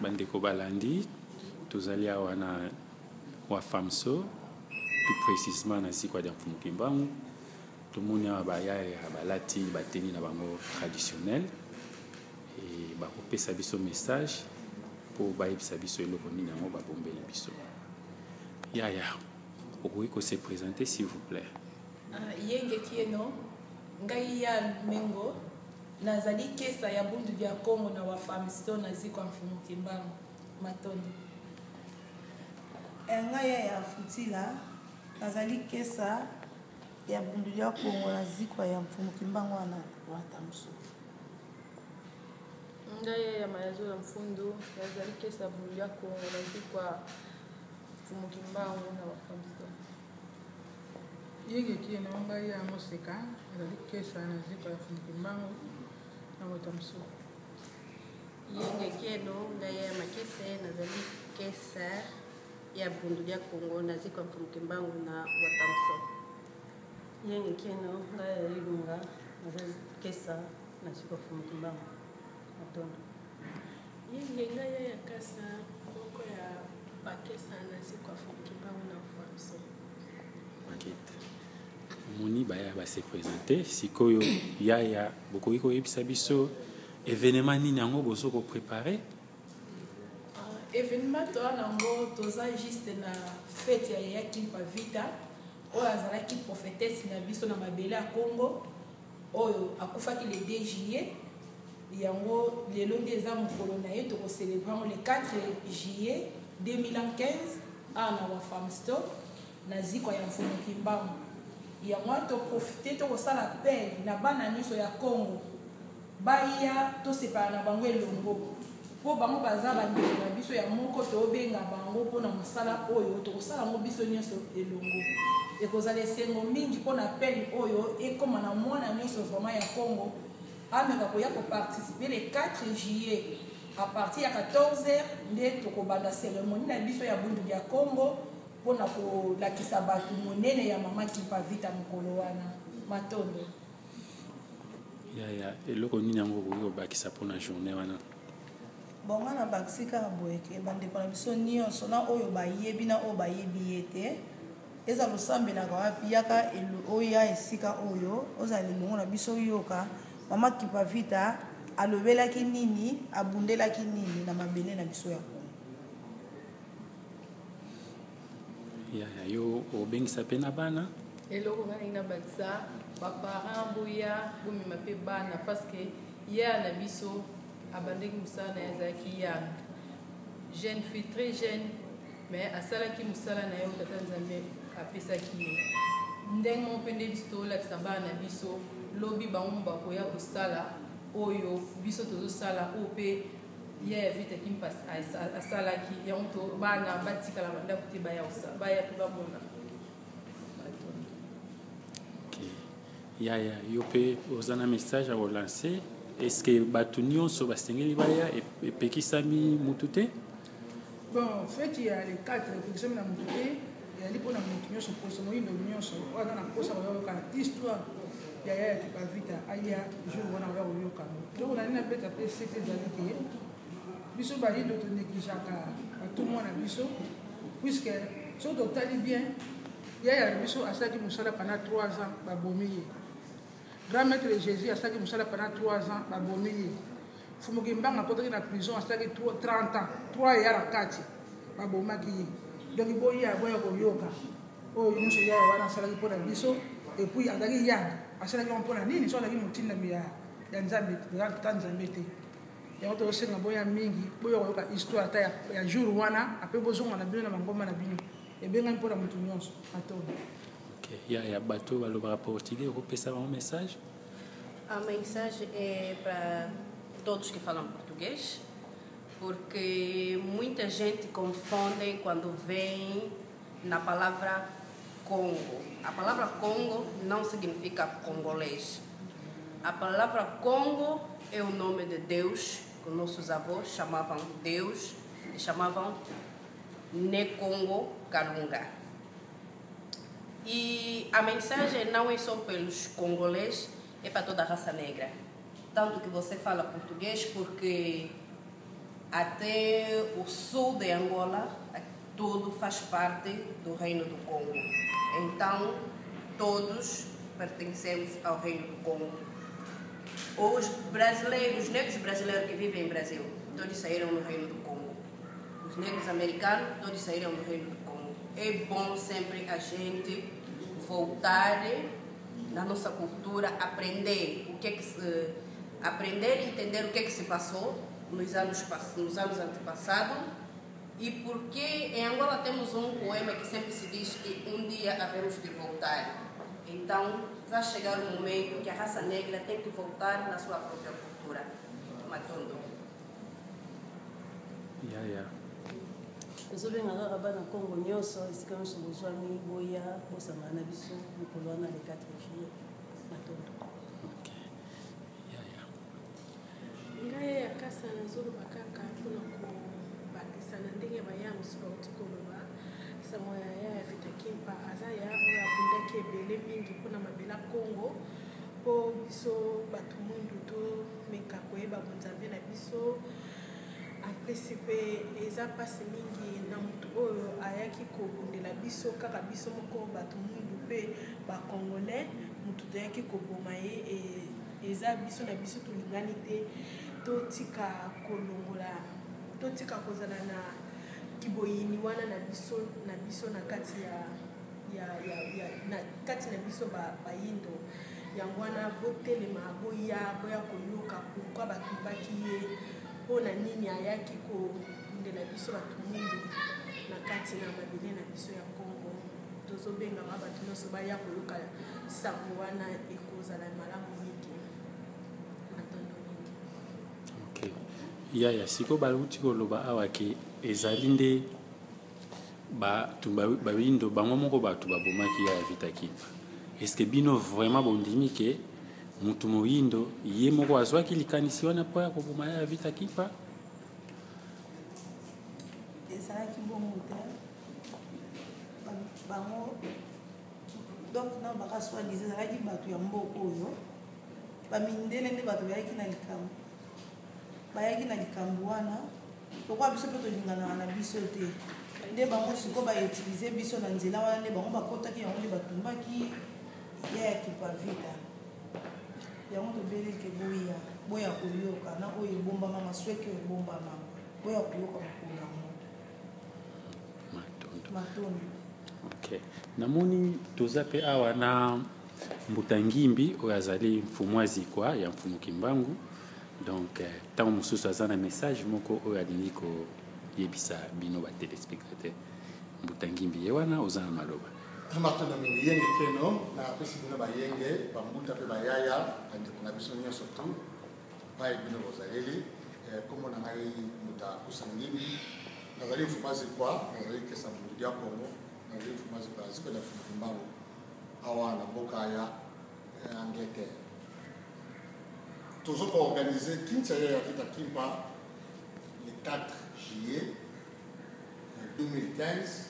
Bandeko balandi, tozali awa na Wafamso, tout précisément na Zikwa dia Mfumu Kimbangu. Tomoni awa bayaya balati bateni na bango traditionnel e bakopesa biso message mpo bayebisa biso eloko nini yango babombeli biso. Yaya, okoki ko se présenter, s'il vous plaît? Ah, yenge kieno, ngai ya Mengo, nazali kesa ya Bundu dia Kongo na Wafamso na Zikwa Mfumu Kimbangu. Matondo. Eh, ngai ya ya Futila, nazali kesa ya Bundu dia Kongo na Zikwa ya Mfumu Kimbangu wana Watamso. Ngai ya Mayazola Mfundu, nazali kesa ya Bundu dia Kongo na Zikwa Mfumu Kimbangu na Wafamso. Yenge kieno, ngai ya Moseka, nazali kesa na Zikwa ya Mfumu Kimbangu na Watamso. Yenge kieno, ngai ya Makese, nazali kesa ya Bundu dia Kongo na Zikwa Mfumu Kimbangu na Watamso. Yenge kieno, ngai ya Ilunga, nazali kesa na Zikwa Mfumu Kimbangu. Matondo. Yenge, ngai ya Kasa, moko ya bakesa na Zikwa Mfumu Kimbangu na Watamso. Makete. Omoni baya ba se présenter sikoyo. Yaya, bokoki koyebisa biso événement nini yango bozo ko préparer? Uh, événement toza nango, toza juste na fête ya Yaya Kimpa Vita, oyo azalaki prophétesse na biso na mabele ya Congo, oyo akufaki le 2 juillet. Yango lelo nde eza mokolo na ye, tokocélébrer yango le 4 juillet 2015 awa na Wafamsto na Zikwa ya Mfumu Kimbangu. Yango wana toprofite, tokosala appel na bana nyonso ya Congo baya, tosepala na bango elongo, mpo bango baza bandeko na biso ya moko. Tobenga bango mpona mosala oyo tokosala yango biso nyonso elongo. Ekozala esengo mingi mpona appel oyo ekóma na mwana nyonso vraiment ya Congo, ameka koya koparticiper le 4 juillet à partir ya 14 heures, nde tokobanda cérémonie na biso ya Bundu ya Congo mpona kolakisa bato monene ya Mama Kimpa Vita mokolo wana. Matondo. Yaya, eloko nini yango okoki kobakisa mpona journée wana? Bon, nga na bakisi kaka boye ke bandeko na biso nyonso, na oyo bayebi, na oyo bayebi ye te, eza losambelaka wapi, yaka oya esika oyo ozala elongo na biso, yoka Mama Kimpa Vita alobelaki nini, abundelaki nini na mabele na biso ya Kongo. Yaya, yo obengisa mpe na bana. Eloko nga ndenge nabakisa, baparent boya, bomema mpe bana, parce que yaya na biso abandaki mosala na ye, azalaki young jeune fille, très jeune, mais asalaki mosala na ye oyo Tata Nzambe apesaki ye. Ndenge moko mpe nde biso tolakisa bana na biso, lobi bango bakoya kosala oyo biso tozosala, oyo mpe ye ya Vita Kimpa asalaki. Yango to bana batikala bandako te, baya, baya mpe bamona. Okay. Yaya, yo mpe oza na message ya kolancer? Est-ce bato nyonso basengeli baya? Epekisami mutu te? Bon, fête ya le 4 epekisami na motu te, ezali mpona motu nyonso, poso moyindo nyonso oyo aza na mposa koya koyoka histoire ya Yaya Kimpa Vita, aya jour wana koya koyoka ngo. Eloko na nini nabeta mpe sete ezali ke biso bayindo tonégligeaka batumwa na biso, puisque soki totali bien, yaya na biso asalaki mosala pendant 3 ans, babomi ye. Grand maître Jésus asalaki mosala pendant 3 ans, babomi ye. Fumu Kimbangu akotaki na prison, asalaki 30 ans, 3 ya na kati, babomaki ye. Donc boya, boya koyoka oyo nyonso yaya wana asalaki mpo na biso. Et puis azalaki yang, asalaki yango mpo na nini so azalaki motindami ya Nzambe, ta Nzambe te? Yango tozosenga boya mingi, boya koyoka histoire ata ya jour wana, ape bozonga na bino na mangomba na bino. Ebengami mpona motu nyonso. Matondo. Okay. Yaya, bato balobaka portugais, okopesa bango message? A mensagem é para todos que falam português, porque muita gente confunde quando vem na palavra Congo. A palavra Congo não significa congolês. A palavra Congo é o nome de Deus, que nossos avós chamavam Deus, e chamavam Ne Congo Kalunga. E a mensagem não é só pelos congolês, é para toda a raça negra. Tanto que você fala português porque até o sul de Angola, tudo faz parte do Reino do Congo. Então, todos pertencemos ao Reino do Congo. Os brasileiros, os negros brasileiros que vivem em Brasil, todos saíram do Reino do Congo. Os negros americanos, todos saíram do Reino do Congo. É bom sempre a gente voltar na nossa cultura, aprender o que é que se aprender e entender o que é que se passou nos anos nos anos antepassados e porque em Angola temos um poema que sempre se diz que um dia havemos de voltar. Então, vai chegar o momento que a raça negra tem que voltar na sua própria cultura. Matondo. Yaya. Tozobenga kaka bana Congo nyonso esika nyonso bozwami boya bosangana na biso mokolo wana le 4 juillet. Matondo. Okay. Yaya. Ngai ya kasa nazoloba kaka mpona kobakisa na ndenge baya mosusu bauti koloba. Sango ya ya Vita Kimpa aza ya oyo abundaki ebele mingi mpona mabela Congo, mpo biso bato mwindu tomeka koyeba bonzambe na biso. En plus mpe eza mpasi mingi na motu oyo ayaki kobundela biso kaka biso moko bato mwindu mpe bacongolais, motu toyaki koboma ye. Eza biso na biso tolingani te, totika kolongola, totika kozala na kiboyini wana na biso na biso na kati ya ya ya ya na kati na biso bayindo. Yango wana botelema, boya boya koyoka pourquoi batumbaki ye, mpona nini ayaki kobundela biso bato mwindu na kati na mabele na biso ya Congo. Tozobengaka bato nyonso baya koyoka sango wana, ekozala malamu mingi. Matondo mingi. Ok, yaya, sikoyo bauti koloba awa ke ezali nde bato bayindo bango moko bato babomaki Yaya Vita Kimpa. Est-ce bino vraiment bondimi ke mutu moyindo ye moko azwaki likanisi wana mpo ya koboma Yaya Vita Kimpa? Ezalaki bongo te. Bango donc na baka soi-disant ezalaki bato ya mboka oyo bamindele nde bato bayaki na likambo, bayaki na likambo wana. Lokola biso mpe tolinganaka na biso te, nde bango sikoyo bautilize biso na nzela wana, nde bango bakotaki yango, nde batumbaki ya Kimpa Vita. Yango tobeleke boya boya koyoka na oyo ebombama, masweke oyo ebombama, boya koyoka mokolo yango. Matondo. Matondo. Ok, namoni toza mpe awa na Mbuta Ngimbi oyo azali mfumu azikwa ya Mfumu Kimbangu. Donc ntango mosusu aza na message moko oyo alingi koyebisa bino batelespectateur. Mbuta Ngimbi ye wana, oza na maloba. Matondo mingi, yenge keno. Napesi bino bayenge, bambuta mpe bayaya, bandeko na biso nyonso tu pai bino bozaleli. Nkombo na ngai Mbuta Kusa Ngimbi, nazali mfuma zikwa, nazali kesa mbundu ya Kongo, nazali mfuma zikwa ya zikwa ya Mfumu Kimbangu awa na mboka ya Angleterre. Tozo koorganize kinsa ya Vita Kimpa le 4 juillet 2015.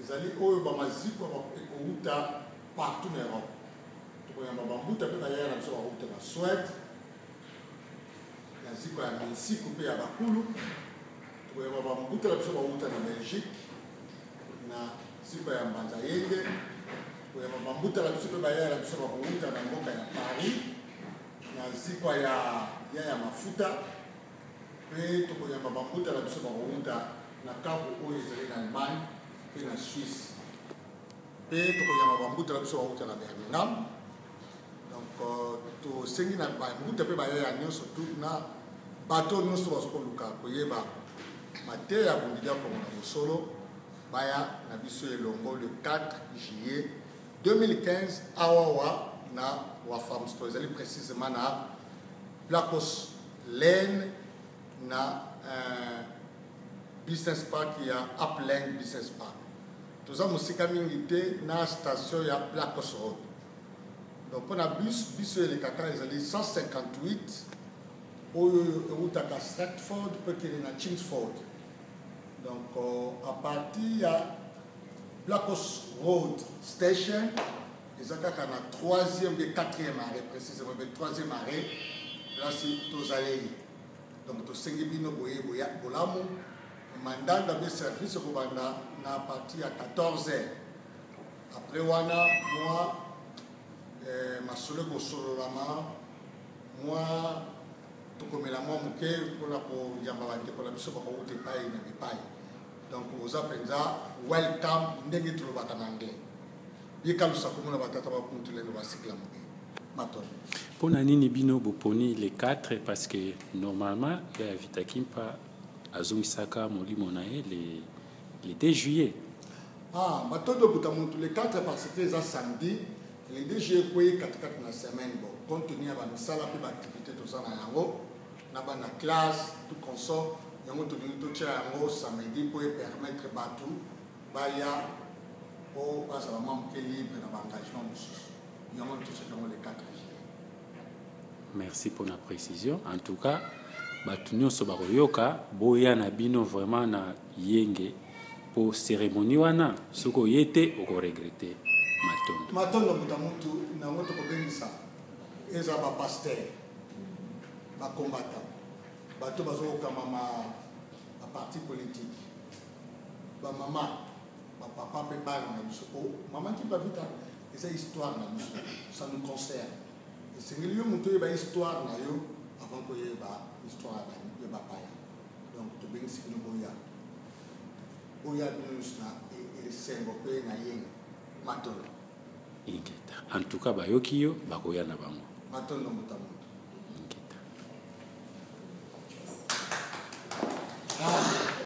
Ezali oyo bamazikwa ekouta partout na Europe. Tokoyamba bambuta mpe bayaya na biso bakouta na Suède na zikwa ya minsiku mpe ya bakulu. Tokoyamba bambuta na biso bauta na Belgique na zikwa ya Mbanza Yenge. Tokoyamba bambuta na biso mpe bayaya na biso bakouta na mboka ya Paris na zikwa ya ya mafuta. Mpe tokoyamba bambuta na biso bakouta na kampo oyo ezali na Allemagne mpe na Suisse. Mpe tokoyamba bambuta na biso bakouta na Birmingham. Donc tosengi na bambuta mpe bayaya nyonso tu na bato nyonso bazokoluka koyeba mateya ya bondidi ya Kongo na bosolo, baya na biso elongo le 4 juillet 2015 awawa na Walthamstow. Ezali précisément na Blacos Lane na business park ya Upland Business Park. Toza mosika mingi te na station ya Blacos Road. Donc mpona bus, biso elekaka ezali 158 oyo eutaka Stratford mpe kende na Chingsford. Donc à partir ya Blacos Road Station eza kaka na troisième de quatrième arrêt, précisément le troisième arrêt, place tozaleli. Donc tosengi bino boye boya bolamu. Mandanda mpe service ekobanda na partir ya 14 heures. Après wana mwa eh, masolo ekosololama mwa tokomela mwa moke mpona koyamba bandeko na biso bakowuta epai na bipai. Donc oza mpenza welcome ndenge tolobaka na anglais. Yekalusa komona batata bakuntu lelo basikla moke. Matondo. Mpo na nini bino boponi le 4? Parce que normalement ya Vita Kimpa azongisaka molimo na ye le 2 juillet. Ah, matondo buta mutu le 4 parce que eza samedi, le 2 juillet ekwei katikati na semaine. Bon, compte tenu ya bamisala mpe baactivité toza na yango na bana classe tout consort, yango tolingi totia yango samedi mpo epermettre bato baya mpo bazala mwa moke libre na baengagement mosusu. Yango totiaki yango le 4 juillet. Merci pour la précision. En tout cas, bato nyonso bakoyoka, boya na bino vraiment na yenge po cérémonie wana. Soki oye te, okoregrete. Matondo. Matondo moto mutu. Nango tokobengisa eza bapaster, bacombattant, bato bazokokamama, baparti politique, bamama, bapapa mpe bana na biso. Po mama Kimpa Vita eza histoire na biso, ça nous concerne. Esengeli yo moto oyeba histoire na yo avant koyeba histoire ya bapaya. Donc tobengisi bino, boya, boya bino nyonso na esengo mpe na yenge. Matondo. Ingeta. En tout cas bayoki yo, bakoya na bango. Matondo moto ya moto.